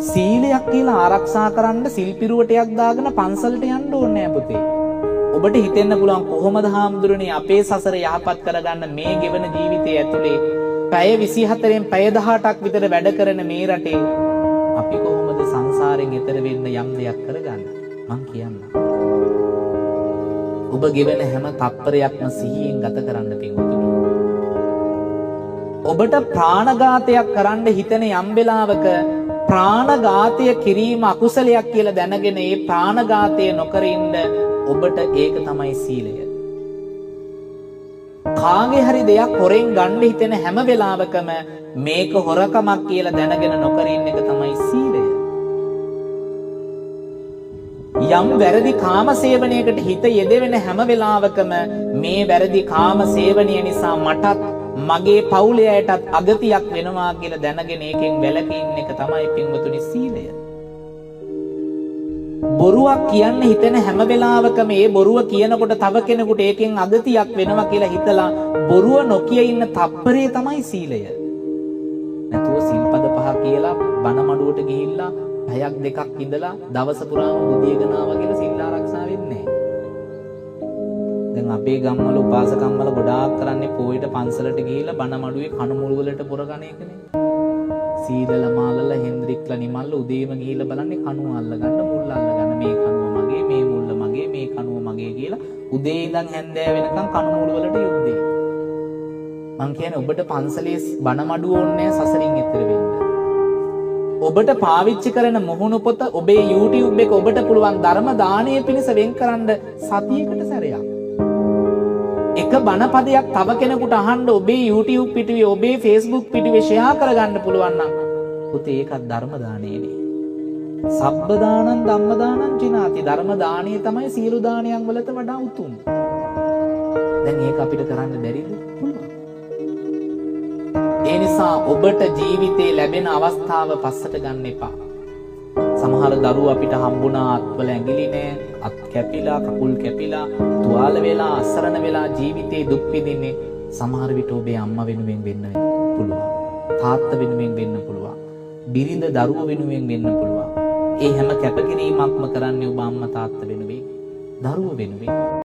සීලයක් කියලා ආරක්ෂා කරන්න සිල් පිරුවටයක් දාගෙන පන්සලට යන්න ඕනේ නෑ පුතේ. ඔබට හිතෙන්න පුළුවන් කොහොමද හාමුදුරනේ අපේ සසර යහපත් කරගන්න මේ ගෙවන ජීවිතය ඇතුලේ පැය 24න් පැය 18ක් විතර වැඩ කරන මේ රටේ අපි කොහොමද සංසාරයෙන් එතර වෙන්න යම් දෙයක් කරගන්න? මං කියන්නම්. ඔබ ගෙවන හැම තත්පරයක්ම සිහියෙන් ගත කරන්න පින්වතුනි. ඔබට ප්‍රාණඝාතයක් කරන්න හිතෙන යම් වෙලාවක ප්‍රාණඝාතය කිරීම අකුසලයක් කියලා දැනගෙන ඒ ප්‍රාණඝාතය නොකර ඉන්න ඔබට ඒක තමයි සීලය. කාගේ හරි දෙයක් හොරෙන් ගන්න හිතෙන හැම වෙලාවකම මේක හොරකමක් කියලා දැනගෙන නොකර ඉන්න එක තමයි සීලය. යම් වැරදි කාම සේවනයකට හිත යෙදෙන හැම වෙලාවකම මේ වැරදි කාම සේවනය නිසා මටත් මගේ පවුලේ අයටත් අගතියක් වෙනවා කියලා දැනගෙන ඒකෙන් වැළකී ඉන්න එක තමයි පින්වතුනි සීලය. බොරුවක් කියන්න හිතෙන හැම වෙලාවකම ඒ බොරුව කියනකොට තව කෙනෙකුට ඒකෙන් අගතියක් වෙනවා කියලා හිතලා බොරුව නොකිය ඉන්න තප්පරේ තමයි සීලය. නැතුව සිල්පද පහ කියලා බණ මඩුවට ගිහිල්ලා පැයක් දෙකක් ඉඳලා දවස පුරාම බුදියගෙන ආවා කියලා සිල් ආරක්ෂා වෙන්නේ නැහැ. දැන් අපේ ගම්වල උපාසකම්වල ගොඩාක් කරන්නේ පොයට පන්සලට ගිහිල්ලා බණ මඩුවේ කණු මුල් වලට පොර කන එකනේ. සීලල මාලල හෙන්ද්‍රික්ලා නිමල්ල උදේම ගිහිල්ලා බලන්නේ කණුව අල්ල ගන්න මුල් අල්ල ගන්න, මේ කණුව මගේ, මේ මුල්ල මගේ, මේ කණුව මගේ කියලා උදේ ඉඳන් හැන්දෑ වෙනකන් කණු මුල් වලට යුද්ධේ. මං කියන්නේ ඔබට පන්සලේ බණ මඩුව ඕනේ නැහැ සසරින් එතර වෙන්න. ඔබට පාවිච්චි කරන මුහුණු පොත ඔබේ YouTube එක ඔබට පුළුවන් ධර්ම දානය පිණිස වෙන් කරන්න සතියකට සැරයක්. එක බණ පදයක් තව කෙනෙකුට අහන්න ඔබේ YouTube පිටුවේ ඔබේ Facebook පිටුවේ ෂෙයා කරගන්න පුළුවන් නම් පුතේ ඒකත් ධර්ම දානයනේ. සබ්බ දානං ධම්ම දානං චිනාති. ධර්ම දානය තමයි සියලු දානයන් වලට වඩා උතුම්. දැන් ඒක අපිට කරන්න බැරිද? පුළුවන්. ඒ නිසා ඔබට ජීවිතේ ලැබෙන අවස්ථාව පස්සට ගන්න එපා. සමහර දරුවෝ අපිට හම්බුණා අත්වල ඇඟිලි නෑ, අත් කැපිලා, කකුල් කැපිලා, තුවාල වෙලා, අසරණ වෙලා ජීවිතේ දුක් විඳින්නේ. සමහර විට ඔබේ අම්මා වෙනුවෙන් වෙන්න පුළුවන්, තාත්තා වෙනුවෙන් වෙන්න පුළුවන්, බිරිඳ දරුවෝ වෙනුවෙන් වෙන්න පුළුවන්. ඒ හැම කැපකිරීමක්ම කරන්නේ ඔබ අම්මා තාත්තා වෙනුවෙන්, දරුවෝ වෙනුවෙන්.